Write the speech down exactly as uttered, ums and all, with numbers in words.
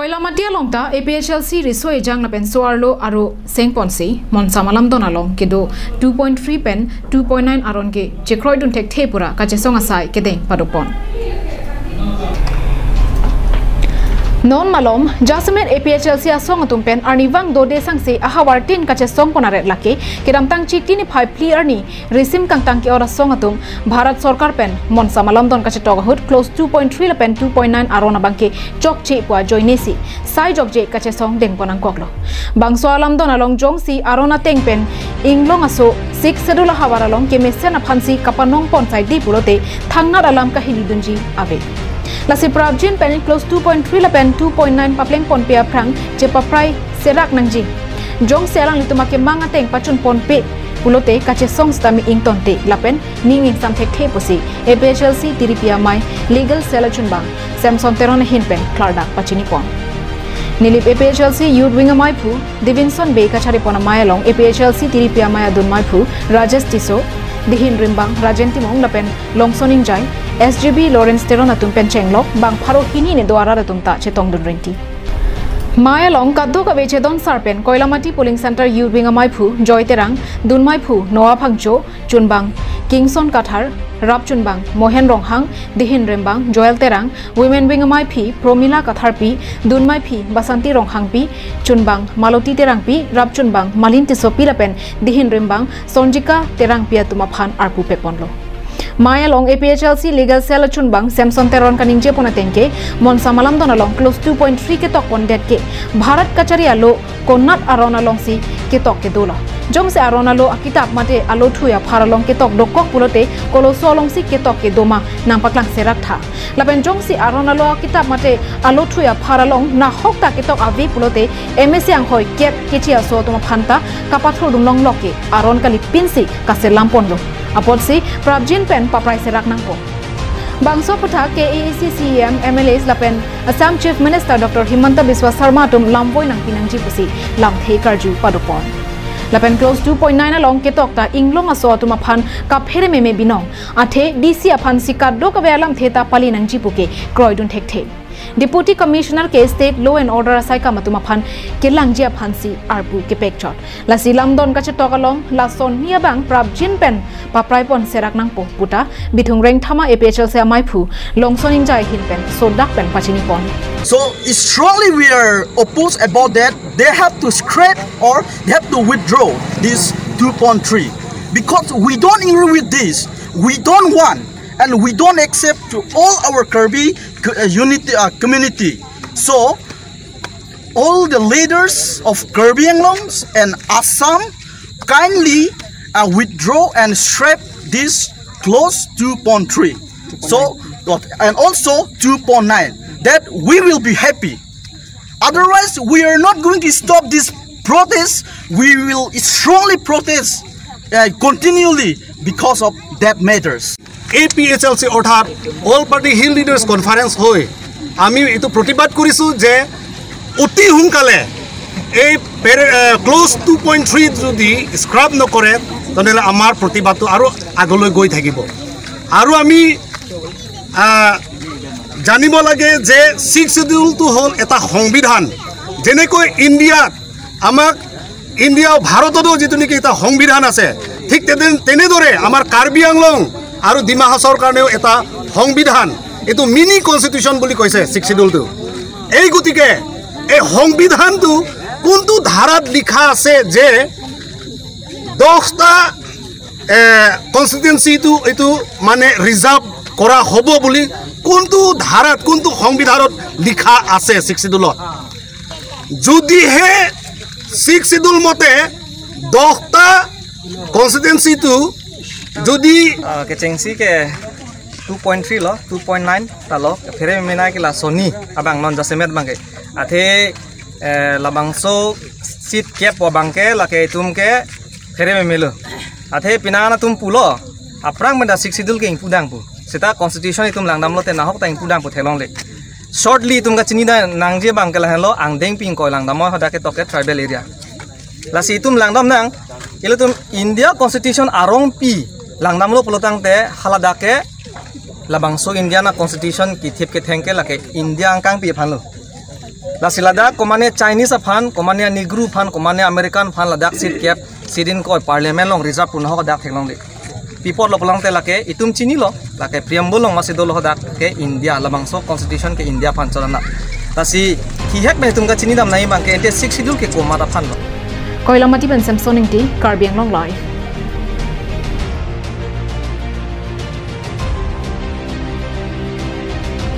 Koilamati along ta A P H L C riso ejang lapen so-arlo aro sengponsi Monsam alamdon along kedo two point three pen two point nine aron ke chekroidun thekthe pura kachesong asai kedeng padopon. Non malom, jasemet A P H L C asong atum pen arnivang dode sangse ahavar tin kachesongpon aret lake, kedamtang Chiti niphai phli arni risim kangtang ke-ot asong atum Bharat Sorkar pen Monsam alamdon kachetok ahut clause two point three lapen two point nine aron abangke chokche pu ajoinesi sai jokje kachesong dengpon nangkoklo. Bangso alamdon along jongsi aron ateng pen inglong aso Sixth Schedule ahavar along kemesen aphansi kapanongpon saidi pulote thangnat alam kahilidunji ave. Lasi prapjin pen clause two point three lapen two point nine paplengponpe aphrang chepaprai serak nangji. Jongsi alanglitum akemang ateng pachunponpe pulote kachesong sitame ingtonte lapen ning ingsam thekthe pusi A P H L C tiripi amei Legal Cell achunbang Samson Teron ahin pen klardak pachinipon. Nilip A P H L C Youth Wing ameiphu Devinson Bey kacharipon amei along A P H L C tiripi amei adun meiphu Rajesh Tisso, dihin rimbang Rajen Timung lapen Longson Ingjai, S G B Lawrence Teron atum pen chenglok bang pharo hini ne do arat atum ta chetongdun rinti. Mei along kadokave chedon sar pen Koilamati Polling Center Youth Wing ameiphu Joy Terang, dun meiphu Noah Phangcho, chunbang Kingson Kathar, rap chunbang Mohen Ronghang, dihin rimbang Joel Terang, Women Wing ameiphi Promila Katharpi, dun meiphi Basanti Ronghangpi, chunbang Maloti Terangpi, rap chunbang Malin Tissopi lapen dihin rimbang Sonjika Terangpi atum aphan arpu peponlo. Mei along A P H L C Legal Cell achunbang Samson Teron kaningjepon ateng ke, Monsam alamdon along clause two point three ketokpondet ke Bharat kachari alo konat aron alongsi ketok kedolo. Jongsi aron alo akitap mate alo thui aphar along ketok dokok pulote koloso alongsi ketok kedoma nangpaklang serak tha. Lapen jongsi aron alo akitap mate alo thui aphar along nahok ta ketok ave pulote M A C anghoi kep kechi aso atum aphan ta kapathurdun longlok ke aron kalipinsi kaselamponlo. Apotsi prapjin pen paprai serak nangpo. Bangso aphuthak K A A C C E M, M L As lapen Assam Chief Minister Doctor Himanta Biswa Sarma atum lamvoi nangpi nangji pusi lamthe karju padopon. Lapen clause two point nine along ketok ta inglong aso atum aphan kaphere meme binong, athe D C aphansi kadokave alamthe ta pali nangji pu ke kroidun thekthe. Deputy Commissioner ke State Law and Order asaikam atum aphan kelangji aphansi arpu kepekchot. Lasi lamdon kachetok along lason ni abang prapjin pen papraipon serak nangpo puta Bithung Rengthama A P H L C ameiphu Longson Ingjai ahin pen sodak pen pachinipon. So strongly we are opposed about that. They have to scrap or they have to withdraw this two point three because we don't agree with this. We don't want and we don't accept to all our Karbi co- uh, unity uh, community. So all the leaders of Karbi Anglong and Assam kindly uh, withdraw and scrap this clause two point three. So and also two point nine, that we will be happy. Otherwise, we are not going to stop this protest. We will strongly protest uh, continually because of that matters. A P H L C অৰ্থাৎ all party hill leaders conference হৈ আমি এইটো প্ৰতিবাদ কৰিছোঁ যে অতি সোনকালে এই para clause two point three যদি স্ক্ৰাব নকৰে, তেনেহ'লে আমাৰ প্ৰতিবাদটো আৰু আগলৈ গৈ থাকিব। আৰু আমি আহ, জানিব লাগে যে ছিক্স শ্বিডিউলটো হ'ল এটা সংবিধান। যেনেকৈ ইণ্ডিয়াত আমাক ইণ্ডিয়া ভাৰততো যিটো নেকি এটা সংবিধান আছে, ঠিক তেনে- তেনেদৰে আমাৰ কাৰ্বি আংলং আৰু ডিমা হাছাওৰ কাৰণেও এটা সংবিধান, এইটো মিনি কনষ্টিটিউশ্যন বুলি কৈছে ছিক্স শ্বিডিউলটো। এই গতিকে এই সংবিধানটো কোনটো ধাৰাত লিখা আছে যে দহটা কনষ্টিটুৱেঞ্চিটো এইটো মানে ৰিজাৰ্ভ কৰা হ'ব বুলি কোনটো ধাৰাত, কোনটো সংবিধানত লিখা আছে ছিক্স শ্বিডিউলত? যদিহে ছিক্স শ্বিডিউল মতে দহটা কনষ্টিটুৱেঞ্চিটো যদি Ah, kechengsi ke two point three lo, two point nine ta lo, phere mena ke lason ni abang non jasemet abang ke. Athe eh, labangso seat kep po abang ke lake itum ke phere meme lo. Athe pinana atum pulo, aphrang menda xiv schedule ke ingpu dang pu. Seta constitution itum langdam lote nahok ta ingpu dang pu theklongle. Shortly itum kachini da nangji abang ke lahenlo angdeng pi ingkoi langdam mo hadak ke toke tribal area. Lasi itum langdam nang, ilitum India constitution arong pi langdam lo pulo tangte haladak ke labangso India na constitution kithip ketheng ke lake India angkang pi aphan lo. Lasi ladak komane Chinese aphan, komane Negro aphan, komane American aphan ladak seat kep, seat ingkoi parliament along reserve pu ahok dak theklongle. Pi apotlo pulote lake itum chinilo, lake preamble along masi dolo hadak ke India, labangso constitution ke India aphan chorana. Lasi hihek pen itum kachinidam nangji abang ke ante sixth schedule ke komat aphanlo. Koilamati pen Samson Ingti, Karbi Anglong Live.